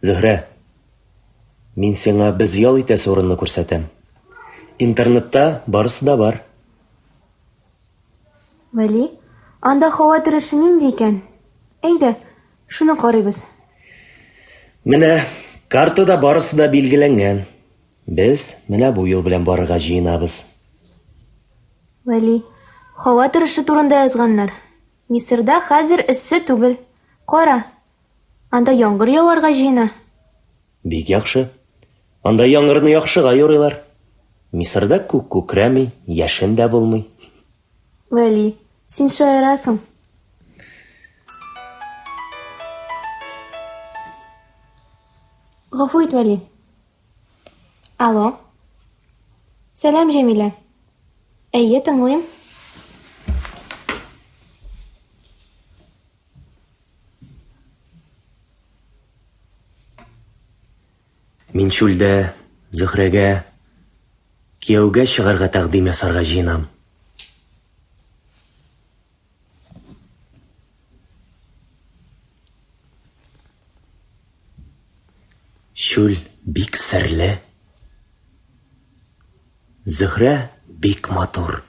Зөһрә, мин сиңа без ял итәсе урынны күрсәтәм. Интернетта барысы да бар. Вәли, анда һава торышы нинди икән? Әйдә, шуны карыйбыз. Менә картада барысы да билгеләнгән. Без менә бу юл белән барырга җыенабыз. Вәли, һава торышы турында язганнар. Мисырда хәзер эссе түгел. Кара, анда яңгыр яварга җыена. Бик яхшы. Анда яңгырны яхшыга юрыйлар. Мисырда күк күкрәми, яшен дә булмый. Вәли, син шаярасың. Гафу ит, Вәли. Алло. Сәлам, Җәмилә. Әйе, тыңлыйм. Мин чүлдә Зөһрәгә кияүгә чыгарга тәкъдим ясарга җыенам. Чүл бик серле. Зөһрә бик матур.